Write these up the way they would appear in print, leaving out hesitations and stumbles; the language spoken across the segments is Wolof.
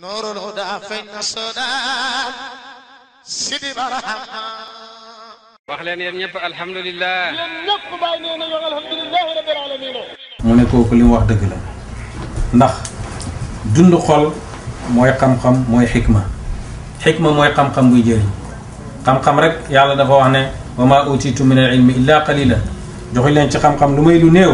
نور الهدى فين السودان سيدي برحمة wax leen yéen ñëpp alhamdulilah. yéen ñëpp bàyyi nee na yow alhamdulilah rabbil alamin. mu ne kooku li mu wax dëgg la ndax dund xol mooy xam-xam mooy xikma mooy xam-xam buy jëriñ xam-xam rek yàlla dafa wax ne wa maa utiitu min al ilmi illa qalila joxuñ leen ci xam-xam lu may lu néew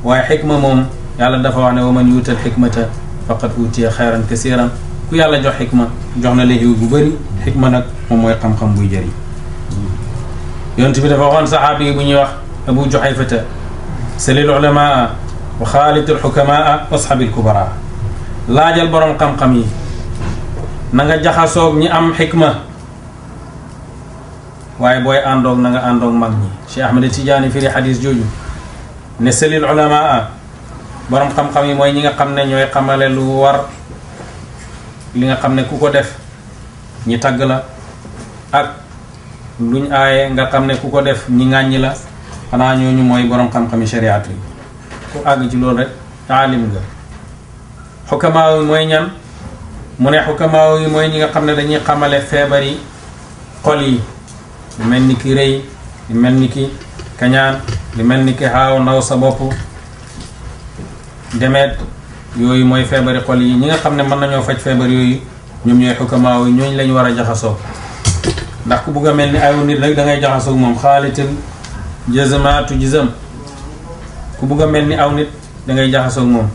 waaye xikma moom yàlla dafa wax ne wa man yuutal xikmata faqad utiya xayran kasiran ku yàlla jox xikma jox na la xiw bu bëri xikma nag moom mooy xam-xam buy jëriñ yonent bi dafa waxoon saxaabi yi bu ñuy wax abu juhayfata salil ulamaa wa xaalitul xukamaa wasxabil kubaraa laajal borom xam-xam yi na nga jaxasoog ñi am xikma waaye booy àndoog na nga àndoog mag ñi Cheikh Ahmed Tidiane firi xadis jooju ne salil ulamaa borom xam-xam yi mooy ñi nga xam ne ñooy xamale lu war li nga xam ne ku ko def ñi tagg la ak luñ aaye nga xam ne ku ko def ñi ŋàññi la xanaa ñooñu mooy borom xam-xami shariat yi ku àgg ci loolu rek aalim nga xukamaaw yi mooy ñan mu ne xukamaaw yi mooy ñi nga xam ne dañuy xamale feebar yi xol yi lu mel ni ki rëy lu mel ni ki kañaan lu mel ni ki xaaw ndaw sa bopp demeet yooyu mooy feebari xol yi ñi nga xam ne mën nañoo faj feebar yooyu ñoom ñooy xukamaaw yi ñooñu lañu war a jaxasoo ndax ku bugg a mel ni ayu nit rek da ngay jaxasoo moom xaalital jazamaatu jizam ku bugg a mel ni aw nit da ngay jaxasoo moom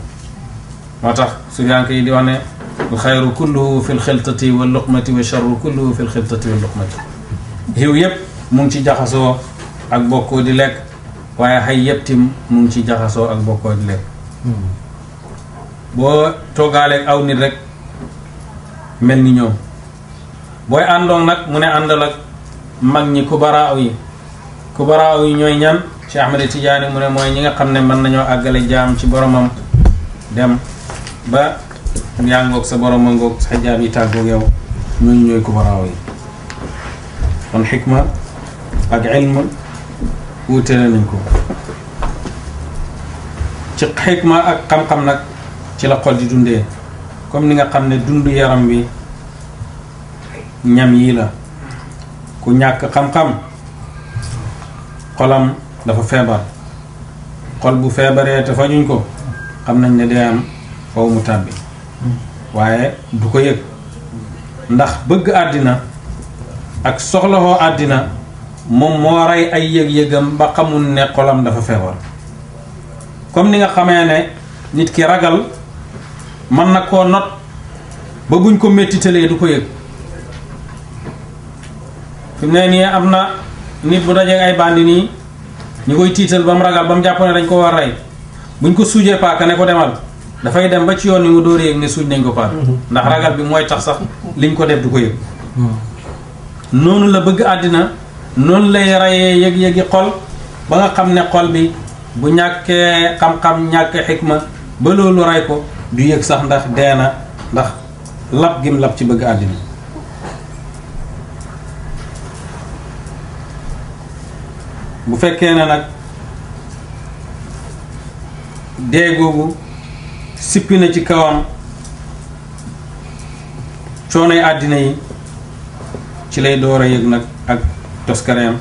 moo tax sufiyanke yi di wax ne al xayru kulluhu fi l xiltati wa luqmati wa charru kulluhu fi l xiltati wa luqmati xiw yépp mu ngi ci jaxasoo ak bokkoo di lekk waaye xay yépp tim mu ngi ci jaxasoo ak bokkoo di lekk boo toogaaleeg aw nit rek mel ni ñoom booy àndoon nag mu ne àndal ak mag ñi kubaraaw yi ñooy ñan Cheikh Ahmed Tidiane mu ne mooy ñi nga xam ne mën nañoo àggale jaam ci boromam dem ba yaa ngoog sa boroma ngoog sa jaam yi tàggoog yow ñooñu ñooy kubaraaw yi kon xikma ak ilm wuutale nañ ko ci xikma ak xam-xam nag ci la xol di dundee comme ni nga xam ne dund yaram wi ñam yii la ku ñàkk xam-xam xolam dafa feebar xol bu feebaree te fajuñ ko xam nañ ne day am faw mu tàbbi waaye du ko yëg ndax bëgg àddina ak soxlawoo àddina moom moo rey ay yëg-yëgam ba xamul ne xolam dafa feebar comme ni nga xamee ne nit ki ragal mën na koo not ba buñ ko mettitalee du ko yëg fi mu ne nii am na nit bu dajee ay bandi nii ñu koy tiital ba mu ragal ba mu jàpp ne dañ ko war rey buñ ko suujee paaka ne ko demal dafay dem ba ci yoon wi mu dóor yëg ne suuj nañ ko paaka ndax ragal bi mooy tax sax liñ ko def du ko yëg noonu la bëgg àddina noonu lay reyee yëg-yëgi xol ba nga xam ne xol bi bu ñàkkee xam-xam ñàkk xikma ba loolu rey ko du yëg sax ndax dee na ndax lab gim lab ci bëgg àddina bu fekkee ne nag dee googu sippi na ci kawam coonoy àddina yi ci lay door a yëg nag ak toskareem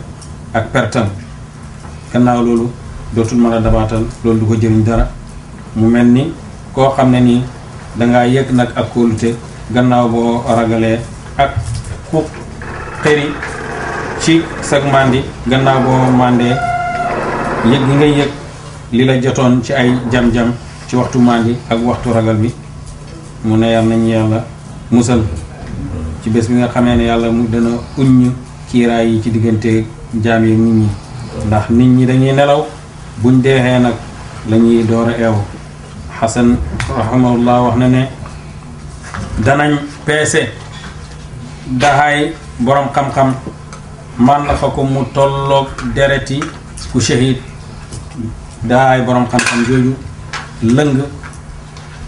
ak pertam gannaaw loolu dootul mën a dabaatal loolu du ko jëriñ dara mu mel ni koo xam ne nii dangaa yëg nag ak kóolute gannaaw boo ragalee ak ku xëri ci sag màndi gannaaw boo màndee yëg gi ngay yëg li la jotoon ci ay jam-jam ci waxtu màndi ak waxtu ragal bi mu ne yàlla nañu yàlla musal ci bés bi nga xamee ne yàlla mu dana uññ kiiraay yi ci diggante jaam yi nit ñi ndax nit ñi dañuy nelaw buñ deexee nag la ñuy door a eew Xasan rahimahullah wax na ne danañ peese daxaay borom xam-xam man la fa ko mu tolloog dereti ku shahid daxaay borom xam-xam jooju lëng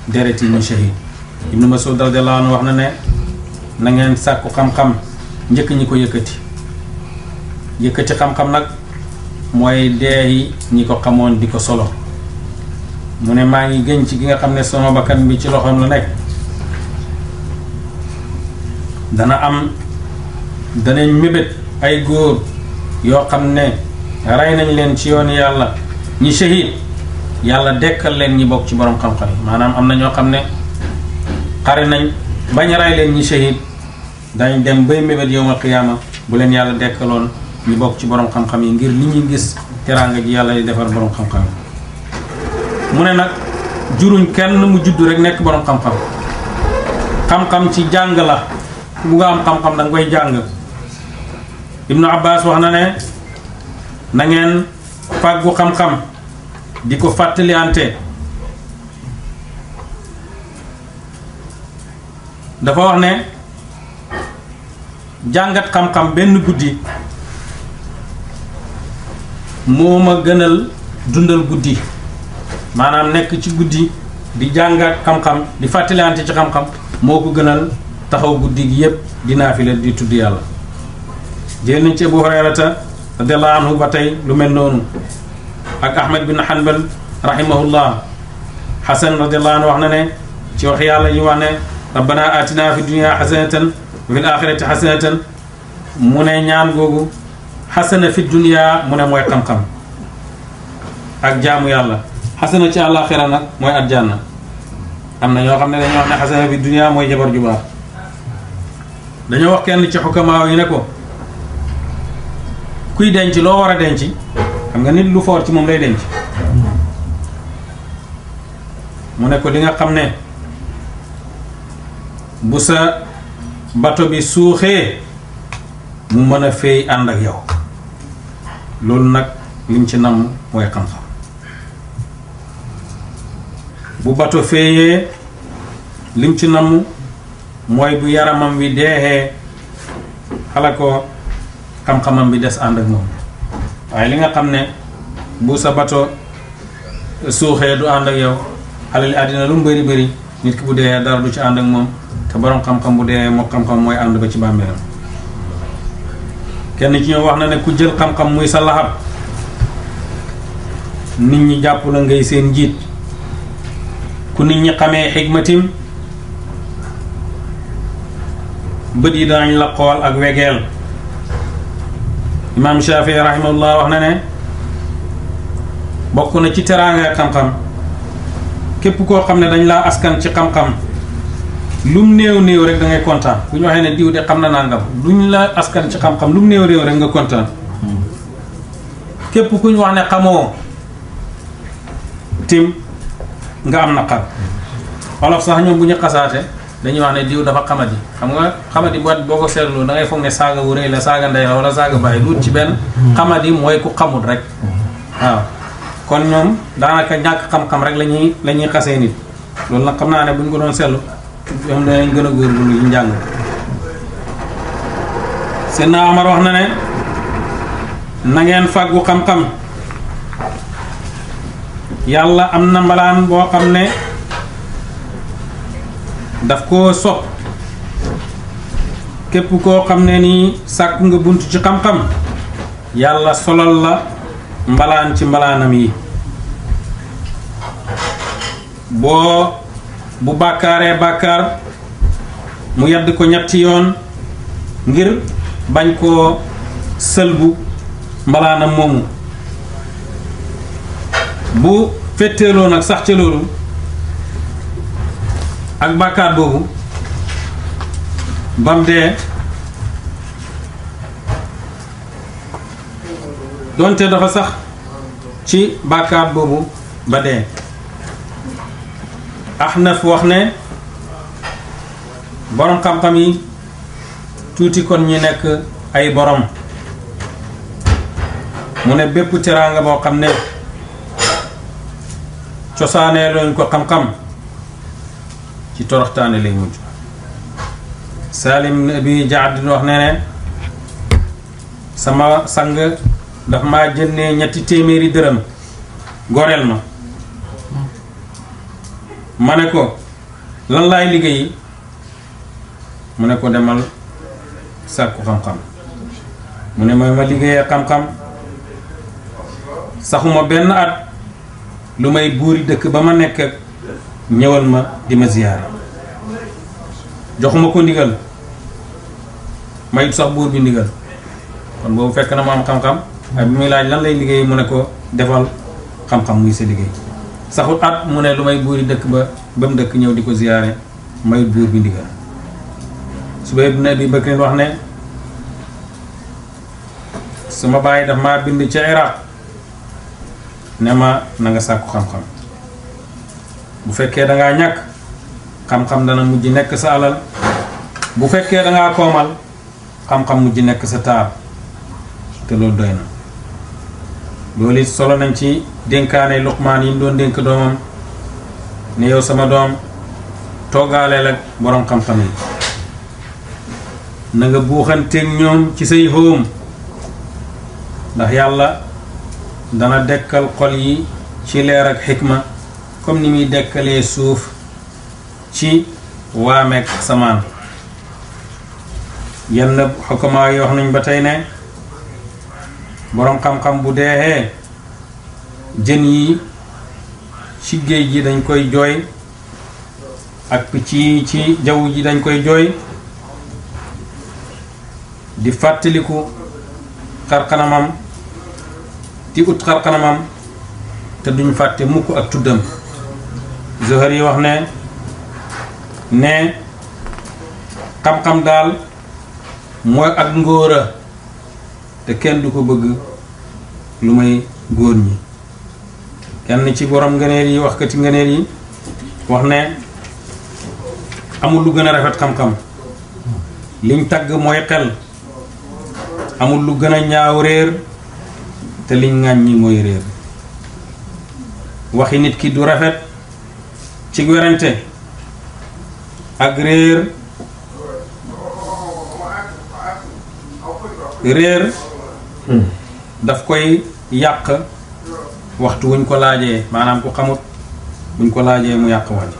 dereti ñu shahid Ibnu Mas'ud radiyallahu anhu wax na ne na ngeen sàkku xam-xam njëkk ñi ko yëkkati xam-xam nag mooy deeyi ñi ko xamoon di ko solo mu ne maa ngi gën ci gi nga xam ne sama bakkan bi ci loxoom la nekk danañ mébét ay góor yoo xam ne rey nañ leen ci yoon yàlla ñi shahid yàlla dekkal leen ñi bokk ci borom xam-xam yi maanaam am na ñoo xam ne xare nañ bañ rey leen ñi shahid dañ dem bay mébét yowmal qiyaama bu leen yàlla dekkaloon ñi bokk ci borom xam-xam yi ngir li ñuy gis teraanga ji yàlla di defar borom xam-xam yi mu ne nag juruñ kenn mu judd rek nekk borom xam-xam xam-xam ci jàng la bu nga am xam-xam da nga koy jàng Ibnu Abbas wax na ne na ngeen fàggu xam-xam di ko fàttaliante dafa wax ne jàngat xam-xam benn guddi moo ma gënal dundal guddi maanaam nekk ci guddi di jàngat xam-xam di fàttaliante ci xam-xam moo ko gënal taxaw guddi gi yépp di naafila di tudd yàlla jël nañ ci Abu Hurayrata radiyallahu anhu ba tey lu mel noonu ak Ahmad bin Hanbal rahimahullah Hasan radiyallahu anhu wax na ne ci wax yàlla yi wax ne rabbana atina fi dunya hasanatan wa fil akhirati hasanatan mu ne ñaan googu xasana fi dunya mu ne mooy xam-xam ak jaamu yàlla xasana ci àllaaxira nag mooy aljanna am na ñoo xam ne dañoo wax ne xasana fi dunya mooy jabar ju baax dañoo wax kenn ci xukamaa yi ne ko kuy denc loo war a denc xam nga nit lu foor ci moom lay denc mu ne ko li nga xam ne bu sa bato bi suuxee mu mën a féey ànd ak yow loolu nag lim ci namm mooy xam-xam bu bato féeyee lim ci namm mooy bu yaramam wi deexee xala ko xam-xamam bi des ànd ak moom waaye li nga xam ne bu sa bato suuxee du ànd ak yow alal àddina lu mu bëri bëri nit ki bu dee dara du ci ànd ak moom te borom xam-xam bu dee moo xam-xam mooy ànd ba ci bàmmeelam kenn ci ñoom wax na ne ku jël xam-xam muy sa laxab nit ñi jàpp la ngay seen njiit ku nit ñi xamee xikmatim bët yi daañ la xool ak wegeel imaam Shafii rahimahullah wax na ne bokk na ci teraanga xam-xam képp koo xam ne dañ laa askan ci xam-xam lum néew néew rek da ngay kontaan bu ñu waxee ne diw de xam na nangam duñ la askan ci xam-xam lum néew néew rek nga kontaan képp ku ñu wax ne xamoo tim nga am naqar wolof sax ñoom bu ñu xasaate dañuy wax ne diw dafa xamadi xam nga xamadi boo ko seetloo da ngay foog ne saaga wu rëy la saaga ndey la wala saaga bàyyi duut ci benn xamadi mooy ku xamut rek waaw kon ñoom daanaka ñàkk xam-xam rek la ñuy xasee nit loolu nag xam naa ne bu ñu ko doon seetlu ñoom danañ gën a góorgóorlu yu njàng Seydina Omar wax na ne na ngeen fàggu xam-xam yàlla am na mbalaan boo xam ne daf koo sopp képp koo xam ne nii sàkk nga bunt ci xam-xam yàlla solal la mbalaan ci mbalaanam yi bu bàkkaaree bàkkaar mu yedd ko ñetti yoon ngir bañ koo sëlbu mbalaanam moomu bu fetteeloo nag sax ca loolu ak bàkkaar boobu bam dee doonte dafa sax ci bàkkaar boobu ba dee Ahnaf wax ne borom xam-xam yi tuuti kon ñi nekk ay borom mu ne bépp teraanga boo xam ne cosaanee looñ ko xam-xam ci toroxtaane lay mujj Salim ibn Abi Jaad wax ne sama sang daf maa jëndee 300 dërëm goreel ma ne ko lan laay liggéeyi mu ne ko demal sàkku xam-xam mu ne ma liggéeyee xam-xam saxuma benn at lu may buuri dëkk ba ma nekk ak ñëwal ma di ma ziyaare joxuma ko ndigal mayut sax buur bi ndigal kon boobu fekk na mu am xam-xam ak bi muy laaj lan lay liggéey mu ne ko defal xam-xam muy sa liggéey saxul at mu ne lu may buuri dëkk ba mu dëkk ñëw di ko ziyaare mayut buur bi ndigal Subayr ibn Abi Bakr wax ne sama baay daf maa bind ca Iraq ne ma na nga sàkku xam-xam bu fekkee dangaa ñàkk xam-xam dana mujj nekk sa alal bu fekkee dangaa koomal xam-xam mujj nekk sa taar te loolu doy na loolu it solo nañ ci dénkaane Luqmaan yi mu doon dénk doomam ne yow sama doom toogaaleel ak boroom xam-xam yi na nga buuxanteeg ñoom ci say xóom ndax yàlla dana dekkal xol yi ci leer ak xikma comme ni muy dekkalee suuf ci waameek samaan yenn xukamaa yi wax nañ ba tey ne boroom xam-xam bu deexee jën yi ci géej gi dañ koy jooy ak picc yi ci jaww ji dañ koy jooy di fàttaliku xarxanamam di ut xarxanamam te duñ fàtte mukk ak tuddam Zuhayr yi wax ne xam-xam daal mooy ak ngóora te kenn du ko bëgg lu may góor ñi kenn ci borom ngëneel yi waxkati ngëneel yi wax ne amul lu gën a rafet xam-xam liñ tagg mooy xel amul lu gën a ñaaw réer te liñ ŋàññi mooy réer waxi nit ki du rafet ci werante ak réer daf koy yàq waxtu wuñ ko laajee maanaam ku xamut buñ ko laajee mu yàq wax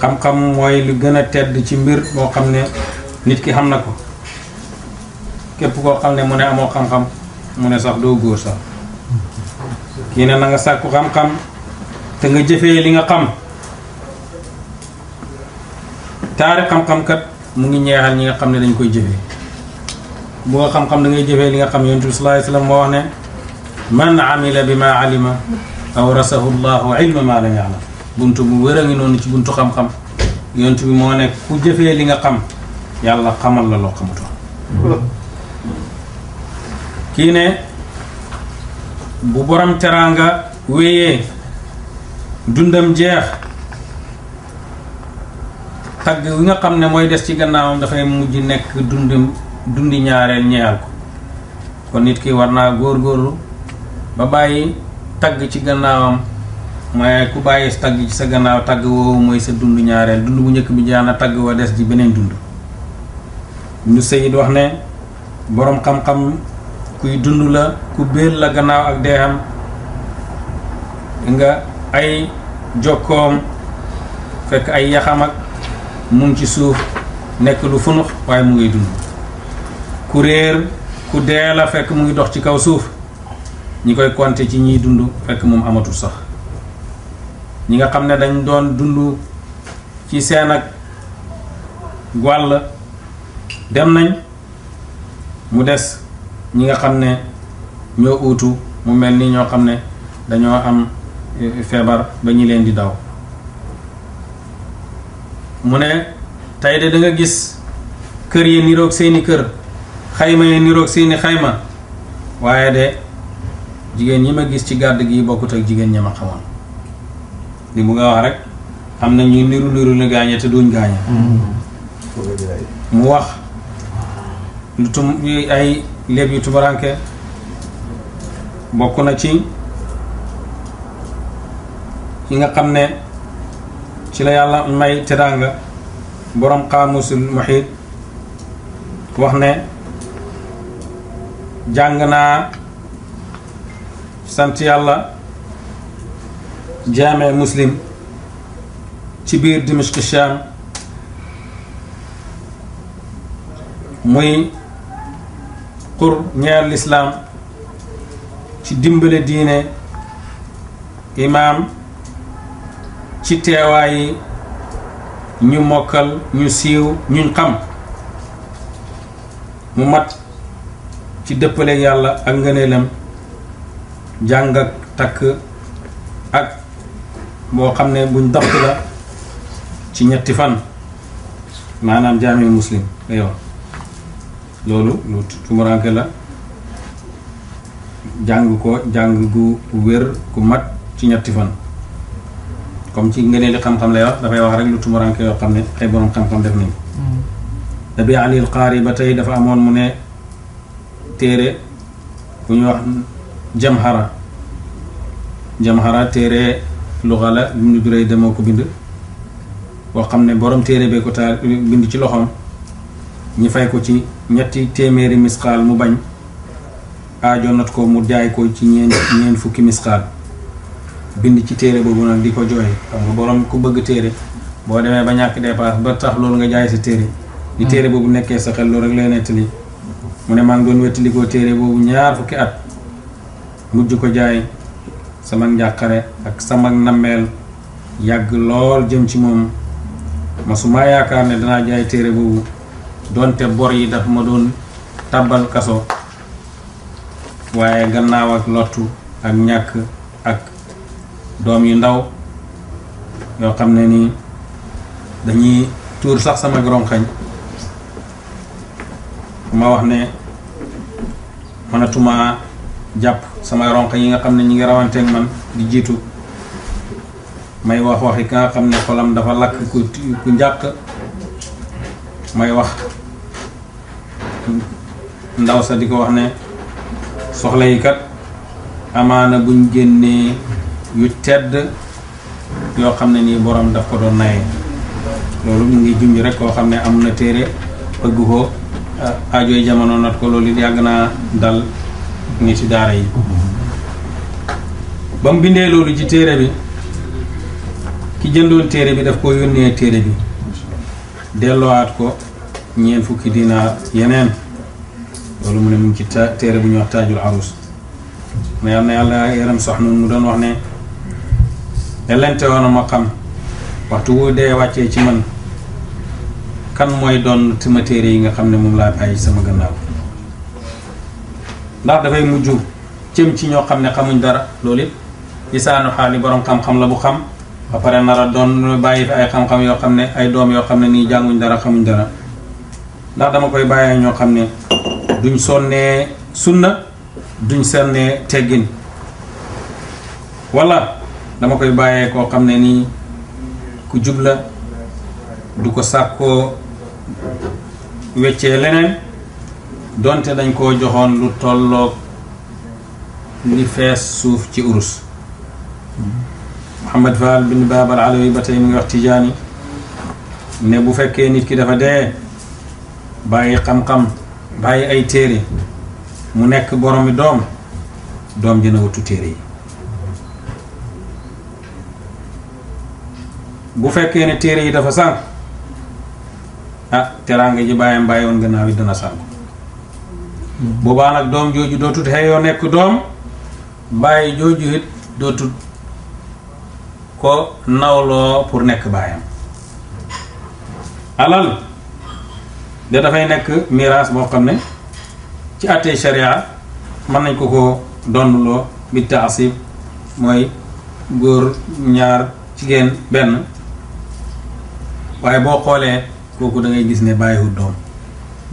xam-xam mooy lu gën a tedd ci mbir boo xam ne nit ki xam na ko képp koo xam ne mu ne amoo xam-xam mu ne sax doo góor sax kii ne na nga sàkku xam-xam te nga jëfee li nga xam taari xam-xam kat mu ngi ñeexal ñi nga xam ne dañ koy jëfee boo xam-xam da ngay jëfee li nga xam yonent bi sallallahu alayhi wasallam moo wax ne man amila bi ma alima awrasahu llahu ilma ma lam ya'lam buntu bu wér a ngi noonu ci buntu xam-xam yonent bi moo ne ku jëfee li nga xam yàlla xamal la loo xamutoon kii ne bu borom teraanga wéyee dundam jeex tagg wi nga xam ne mooy des ci gannaawam dafay mujj nekk dundi ñaareel ñeexal ko kon nit ki war naa góorgóorlu ba bàyyi tagg ci gannaawam mooy ku bàyyi tagg ci sa gannaaw tagg woowu mooy sa dund ñaareel dund bu njëkk bi jaana tagg wa des ci beneen dund ñu Sayid wax ne boroom xam-xam kuy dund la ku béel la gannaaw ak deexam nga ay jokkoom fekk ay yaxam ak mu ngi ci suuf nekk lu funux waaye mu ngay dund ku réer ku dee la fekk mu ngi dox ci kaw suuf ñi koy compter ci ñiy dund fekk moom amatul sax ñi nga xam ne dañ doon dund ci seen ak wàll dem nañ mu des ñi nga xam ne ñoo uutu mu mel ni ñoo xam ne dañoo am feebar ba ñi leen di daw mu ne tey de da nga gis kër yi niroog seeni kër xayma yi niroog seeni xayma waaye de jigéen ñi ma gis ci gàdd gi bokkut ak jigéen ñi ma xamoon li mu nga wax rek am na ñuy niru la gaañe te duñ gaañe mu wax lu ay léeb yu tubaranke bokk na ci yi nga xam ne ci la yàlla may teraanga boroom Qaamusul Muhiit wax ne jàng naa sant yàlla jaame Muslim ci biir Dimashq Sham muy xur ñeer lislaam ci dimbale diine imaam ci teewaayi ñu mokkal ñu siiw ñuñ xam mu mat ci dëppaleeg yàlla ak ngëneelam jàng ak takk ak boo xam ne buñ dapt la ci ñetti fan maanaam jaami muslim la yoon loolu lu tumuranke la jàng ko jàng gu wér gu mat ci ñetti fan comme ci ngëneeli xam-xam lay wax dafay wax rek lu tumuranke yoo xam ne ay borom xam-xam def nañ Abi Ali al-Qaari ba tey dafa amoon mu ne téere bu ñu wax jamhara téere luxa la Ibnu Durayd demoo ko bind boo xam ne borom téere bee ko taal bind ci loxoom ñi fay ko ci 300 misqaal mu bañ aajo not ko mu jaay ko ci ñeen fukki misqaal bind ci téere boobu nag di ko jooy xam nga borom ku bëgg téere boo demee ba ñàkk dépasse ba tax loolu nga jaay sa téere di téere boobu nekkee sa xel loolu rek lay nettali mu ne maa ngi doon wettalikoo téere boobu 2 fukki at mujj ko jaay sama njàqare ak sama nammeel yàgg lool jëm ci moom masuma yaakaar ne danaa jaay téere boobu doonte bor yi daf ma doon tàbbal kaso waaye gannaaw ak lottu ak ñàkk ak doom yu ndaw yoo xam ne ni dañuy tuur sax sama ronxañ ma wax ne mënatuma jàpp sama ronxañ yi nga xam ne ñi ngi rawanteeg man di jiitu may wax waxi ka nga xam ne xolam dafa lakk ku njàq may wax ndaw sa di ko wax ne soxla yi kat amaana buñ génnee yu tedd yoo xam ne nii borom daf ko doon naye loolu mu ngi junj rek koo xam ne am na téere bëgg ko ajooy jamono nat ko loolu it yàgg naa dal nit ci daara yi ba mu bindee loolu ci téere bi ki jëndoon téere bi daf ko yónnee téere bi delloowaat ko 4 fukki dinaar yeneen loolu mu ne mu ngi ci téere bu ñuy wax taajul arus ma yàlla na yàlla yaram soxna mu doon wax ne ellente woon ma xam waxtu wu dee wàccee ci man kan mooy doon sama téere yi nga xam ne moom laa bàyyi sama gannaaw ndax dafay mujj cëm ci ñoo xam ne xamuñ dara loolu it lisaanu xaali borom xam-xam la bu xam ba pare nar a doon bàyyi fi ay xam-xam yoo xam ne ay doom yoo xam ne nii jànguñ dara xamuñ dara ndax dama koy bàyyee ñoo xam ne duñ sonnee sunna duñ sonnee teggin wala dama koy bàyyee koo xam ne nii ku jubla du ko sàkkoo weccee leneen donte dañ koo joxoon lu tolloog li fees suuf ci urus Muhammad Fall bin Baabal Alawi ba tey mu ngi wax Tijaani ne bu fekkee nit ki dafa dee bàyyi xam-xam bàyyi ay téere mu nekk boromi doom dina wutu téere yi bu fekkee ne téere yi dafa sànk teraanga ji bàyyam bàyyi woon gannaaw yi dana sànk boobaa nag doom jooju dootut xëyoo nekk doom bàyyi jooju it dootut ko nawloo pour nekk bàyyam alal de dafay nekk miraas boo xam ne ci àttee sharia mën nañ ko donnloo bi taasib mooy góor 2 jigéen 1 waaye boo xoolee kooku da ngay gis ne bàyyiwut doom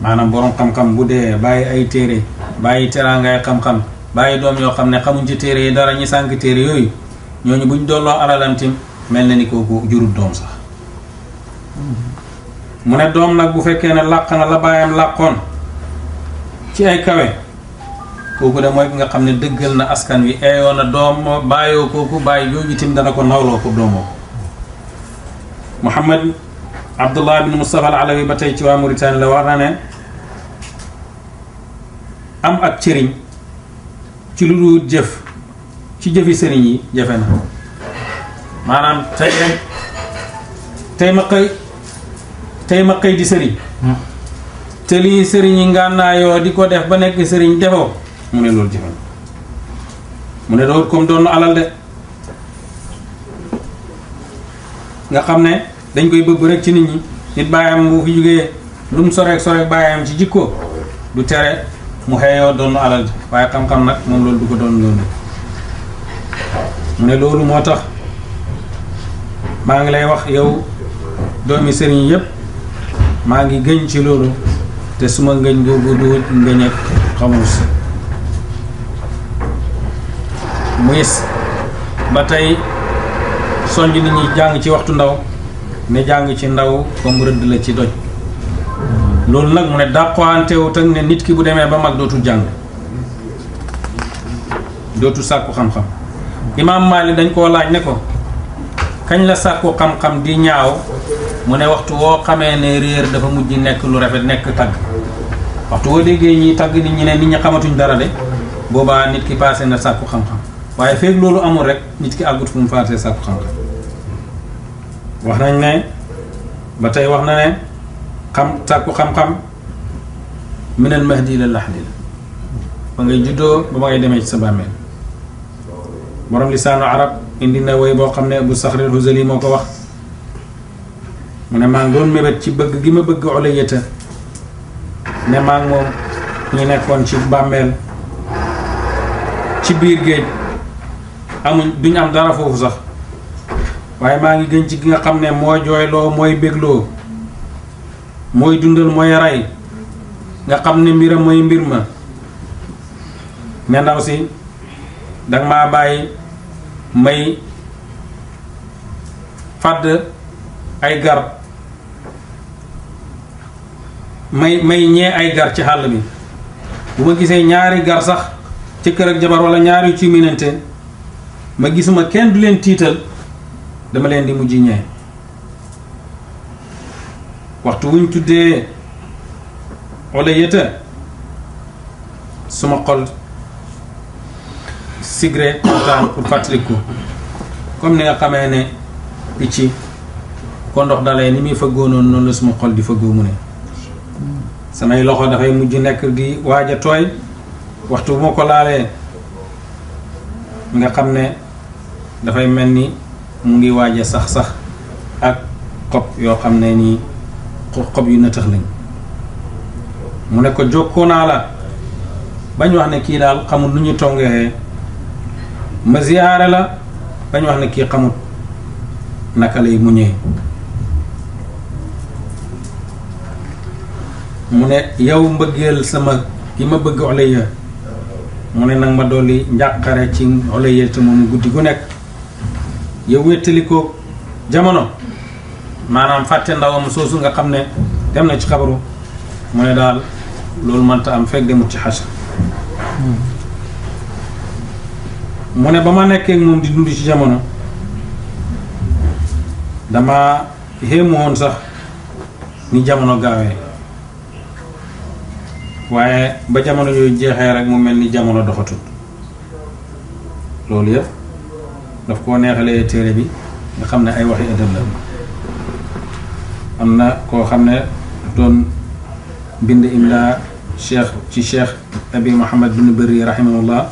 maanaam borom xam-xam bu dee bàyyi ay téere bàyyi teraangaay xam-xam bàyyi doom yoo xam ne xamuñ ci téere yi dara ñi sànk téere yooyu ñooñu buñ dolloo alalam tim mel na ni kooku jurut doom sax mu ne doom nag bu fekkee ne làq na la bàyyam làqoon ci ay kawe kooku de mooy nga xam ne dëggal na askan wi eeyoo na doom bàyyoo kooku bàyyi jooju tim dana ko nawloo ko doomoo Muhammad Abdullah bin Mustafa al Alawi ba tey ci waa Mauritanie la wax na ne am ak cëriñ ci lu dul jëf ci jëfi sëriñ yi jafe na maanaam tey ma xëy di sëriñ te lii sëriñ yi ngànnaayoo di ko def ba nekk sëriñ defoo mu ne loolu jafe mu ne doot comme doon alal de nga xam ne dañ koy bëgg rek ci nit ñi nit bàyyam bu fi jógee lu mu soreek bàyyam ci jikko du tere mu xeeyoo doon alal ji waaye xam-xam nag moom loolu du ko doon loolu mu ne loolu moo tax maa ngi lay wax yow doomi sëriñ yépp maa ngi gëñ ci loolu te suma ngëñ googu du ngëñ ak xamuus muy ba tey soññ nit ñi jàng ci waxtu ndaw ne jàng ci ndaw comme rëdd la ci doj loolu nag mu ne dàqwantewut ak ne nit ki bu demee ba mag dootul jàng dootul sàkku xam-xam imaam Maalik dañ koo laaj ne ko kañ la sàkku xam-xam di ñaaw mu ne waxtu woo xamee ne réer dafa mujj nekk lu rafet nekk tagg waxtu woo déggee ñi tagg nit ñi ne nit ñi xamatuñ dara de boobaa nit ki passé na sàkku xam-xam waaye feeg loolu amul rek nit ki àggut fu mu faatee sàkku xam-xam wax nañ ne ba tey wax na ne sàkku xam-xam minal mahdi ila lahdi la ba ngay juddoo ba ngay demee ci sa bàmmeel borom lisaanu arab indi na woy boo xam ne Abu Saxr al-Huzali moo ko wax mu ne maa ngi doon mébét ci bëgg gi ma bëgg Ulayata ne maa ngi moom ñu nekkoon ci bàmmeel ci biir géej amuñ duñ am dara foofu sax waaye maa ngi gën ci gi nga xam ne mooy jooyloo mooy bégloo mooy dundal mooy rey nga xam ne mbiram mooy mbir ma ne ndaw si danga maa bàyyi may fàdd ay gar may ñee ay gar ci xàll bi bu ma gisee ñaari gar sax ci kër ak jabar wala ñaari ci minante ma gisuma kenn du leen tiital dama leen di mujj ñee waxtu wuñ tuddee Ulayata suma xol sigré kontaan pour fàttaliku comme ni nga xamee ne picc ko ndox dalee ni muy fëggoo noonu la suma xol di fëggoo mu ne samay loxo dafay mujj nekk di waaj a tooy waxtu bu ma ko laalee nga xam ne dafay mel ni mu ngi waaj a sax ak xob yoo xam ne nii xob yu nëtëx lañ mu ne ko jokkoo naa la bañ wax ne kii daal xamul nu ñu tongee ma ziyaare la bañ wax ne kii xamut naka lay muñee mu ne yow mbëggeel sama ki ma bëgg Ulayya mu ne nag ma dolli njàqare ci Ulayya te moom guddi gu nekk yow wéttali ko jamono maanaam fàtte ndawam soosu nga xam ne dem na ci xabaru mu ne daal loolu mënta am fekk demut ci xasar mu ne ba ma nekkee moom di dund ci jamono dama xéemu woon sax ni jamono gaawee waaye ba jamono yooyu jeexee rek mu mel ni jamono doxatul loolu yëpp daf koo neexalee téere bi nga xam ne ay waxi ëdëb la am na koo xam ne doon bind imla cheikh abi Muhammad bin Bari rahimahullah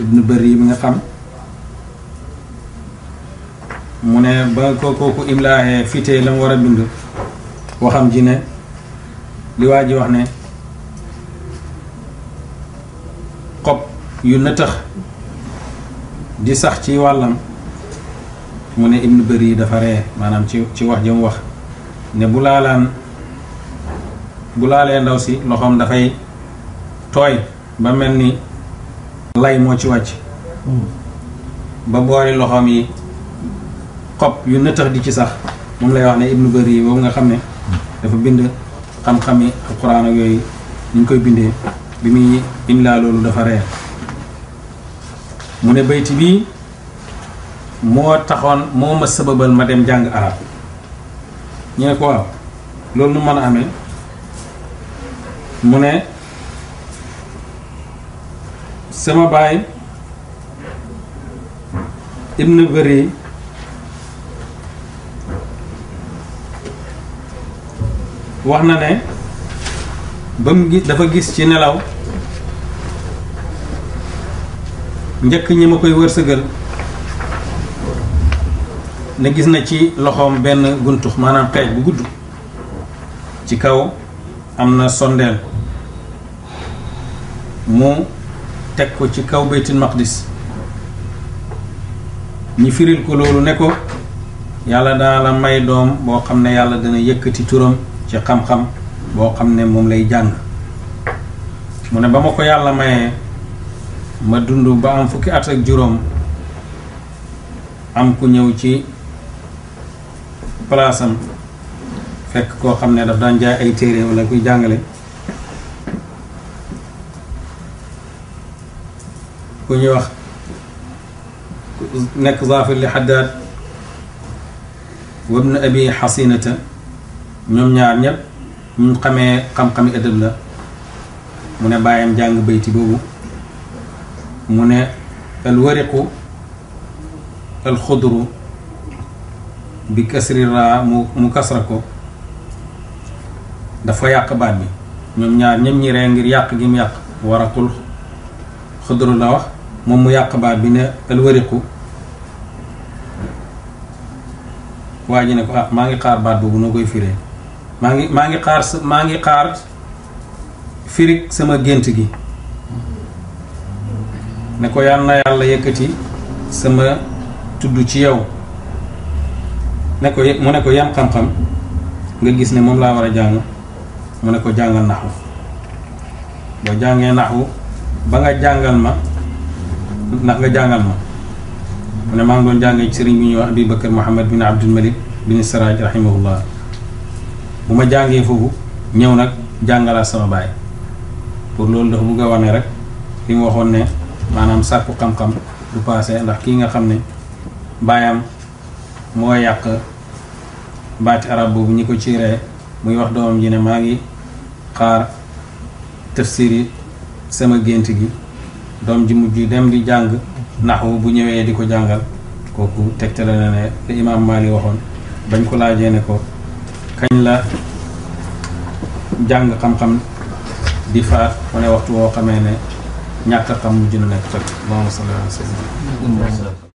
ibn Bari bi nga xam mu ne ba ko kooku imlaaxee fitee la mu war a bind waxam ji ne li waa ji wax ne xob yu nëtëx di sax ci wàllam mu ne ibn Bari dafa ree maanaam ci wax jëm wax ne bu laalee ndaw si loxoom dafay tooy ba mel ni lay moo ci wàcc ba boori loxoom yi xob yu nëtëx di ci sax moom lay wax ne ibn Bari boobu nga xam ne dafa bind xam-xami alquran ak yooyu ni ñu koy bindee bi muy imlaa loolu dafa ree mu ne bayti bii moo taxoon moo ma sababal ma dem jàng arab ñu ne ko waaw loolu nu mën a amee mu ne sama baay ibn Bari wax na ne ba mu dafa gis ci nelaw njëkk ñi ma koy wërsëgal ne gis na ci loxoom benn guntux maanaam xeej bu gudd ci kaw am na sondeel mu teg ko ci kaw baytul maqdis ñi firil ko loolu ne ko yàlla dana la may doom boo xam ne yàlla dana yëkkati turam ci xam-xam boo xam ne moom lay jàng mu ne ba ma ko yàlla mayee ma dund ba am fukki at ak juróom am ku ñëw ci palaasam fekk koo xam ne daf daan jaay ay téere wala kuy jàngale ku ñuy wax nekk Zaafir li Haddaad wa ibn Abi Hasinata ñoom ñaar ñëpp ñu xamee xam-xami ëdëb la mu ne bàyyam jàng bayti boobu mu ne al wariqu al xudru bi kasri raa mu kasra ko dafa yàq baat bi ñoom ñaar ñëpp ñi ree ngir yàq gi mu yàq waraqul xudru la wax moom mu yàq baat bi ne al wariqu waa ji ne ko maa ngi xaar baat boobu noo koy firee maa ngi xaar firig sama gént gi ne ko yal na yàlla yëkkati sama tudd ci yow ne ko mu ne ko yan xam-xam nga gis ne moom laa war a jàng mu ne ko jàngal naxwu boo jàngee naxwu ba nga jàngal ma ndax nga jàngal ma mu ne maa ngi doon jàngee ci sëriñ bi ñuy wax Abi Bakar Muhammad bin Abdul Malik bin Siraaj rahimahullah bu ma jàngee foofu ñëw nag jàngalaat sama baay pour loolu dafa bëgg a wane rek li mu waxoon ne maanaam sàkku xam-xam du passé ndax kii nga xam ne baayam moo yàq baati arab boobu ñi ko ci ree muy wax doomam ji ne maa ngi xaar tafsir yi sama gént gi doom ji mujj dem di jàng naxwu bu ñëwee di ko jàngal kooku tegtale na ne li imaam Maalik waxoon bañ ko laajee ne ko kañ la jàng xam-xam di faat mu ne waxtu woo xamee ne ñàkk xam mujj na nekk fekk Allahumma salli ala sayyidina